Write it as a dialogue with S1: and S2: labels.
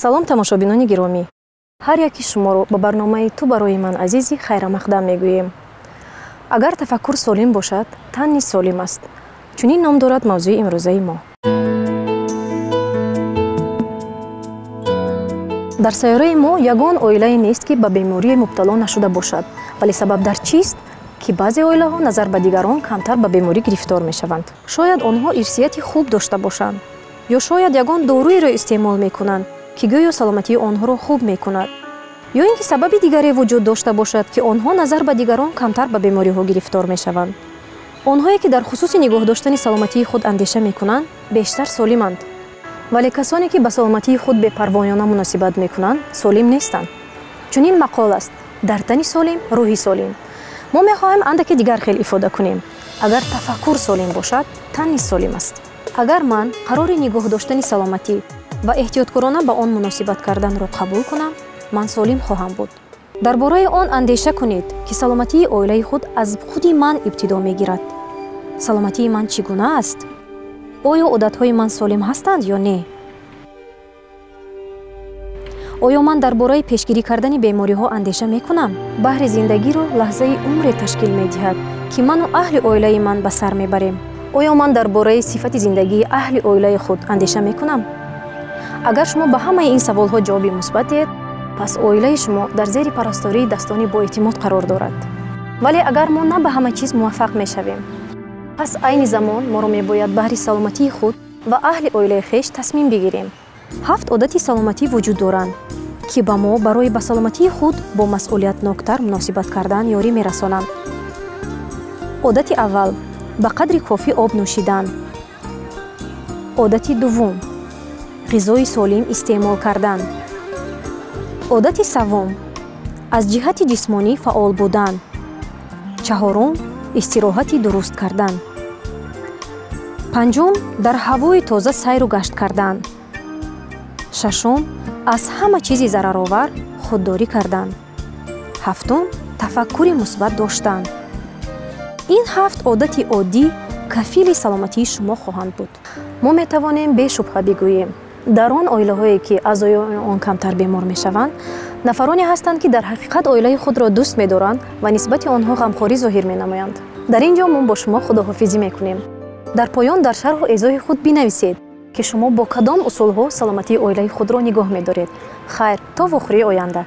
S1: Салом, тамошобинони гиромӣ. Ҳар яки шуморо ба барномаи «Ту барои ман азизӣ» хайрамақдам мегӯем. Агар тафаккур солим бошад, тан низ солим аст. Чунин ном дорад мавзӯи имрӯзаи мо. Дар сайёраи мо ягон оилае нест, ки ба беморие мубтало нашуда бошад. Вале сабаб дар чист, ки баъзе оилаҳо назар ба дигарон камтар ба беморӣ гирифтор мешаванд? Шояд онҳо ирсияти хуб дошта бошанд, ё шояд ягон доруеро истеъмол мекунанд, ки гӯё саломатии онҳоро хуб мекунад, ё ин ки сабаби дигаре вуҷуд дошта бошад, ки онҳо назар ба дигарон камтар ба бемориҳо гирифтор мешаванд. Онҳое ки дар хусуси нигоҳ доштани саломатии худ андеша мекунанд, бештар солиманд. Вале касоне ки ба саломатии худ бепарвоёна муносибат мекунанд, солим нестанд. Чунин мақол аст: дар тани солим рӯҳи солим. Мо мехоҳем андаке дигар хел ифода кунем. Агар тафаккур солим бошад, тан низ солим аст. Агар ман қарори нигоҳ доштани саломатӣ ва эҳтиёткорона ба он муносибат карданро қабул кунам, ман солим хоҳам буд. Дар бораи он андеша кунед, ки саломатии оилаи худ аз худи ман ибтидо мегирад. Саломатии ман чӣ гуна аст? Оё одатҳои ман солим ҳастанд ё не? Оё ман дар бораи пешгирӣ кардани бемориҳо андеша мекунам? Баҳри зиндагиро лаҳзаи умре ташкил медиҳад, ки ману аҳли оилаи ман ба сар мебарем. Оё ман дар бораи сифати зиндагии аҳли оилаи худ андеша мекунам? Агар шумо ба ҳамаи ин саволҳо ҷавоби мусбат диҳед, пас оилаи шумо дар зери парастории дастони боэътимод қарор дорад. Вале агар мо на ба ҳама чиз муваффақ мешавем, пас айни замон моро мебояд баҳри саломатии худ ва аҳли оилаи хеш тасмим бигирем. 7 одати саломатӣ вуҷуд доранд, ки ба мо барои ба саломатии худ бо масъулиятноктар муносибат кардан ёрӣ мерасонанд. Одати аввал: ба қадри кофӣ об нӯшидан. Одати дуввум: ғизои солим истеъмол кардан. Одати севум: аз ҷиҳати ҷисмонӣ фаъол будан. Чаҳорум: истироҳати дуруст кардан. Панҷум: дар ҳавои тоза сайру гашт кардан. Шашум: аз ҳама чизи зараровар худдорӣ кардан. Ҳафтум: тафаккури мусбат доштан. Ин 7 одати оддӣ кафили саломатии шумо хоҳанд буд. Мо метавонем бешубҳа бигӯем: дар он оилаҳое ки аъзоёни он камтар бемор мешаванд, нафароне ҳастанд, ки дар ҳақиқат оилаи худро дӯст медоранд ва нисбати онҳо ғамхорӣ зоҳир менамоянд. Дар ин ҷо мо бо шумо худоҳофизӣ мекунем. Дар поён дар шарҳу эзоҳи худ бинависед, ки шумо бо кадом усулҳо саломатии оилаи худро нигоҳ медоред. Хайр, то вохӯрии оянда.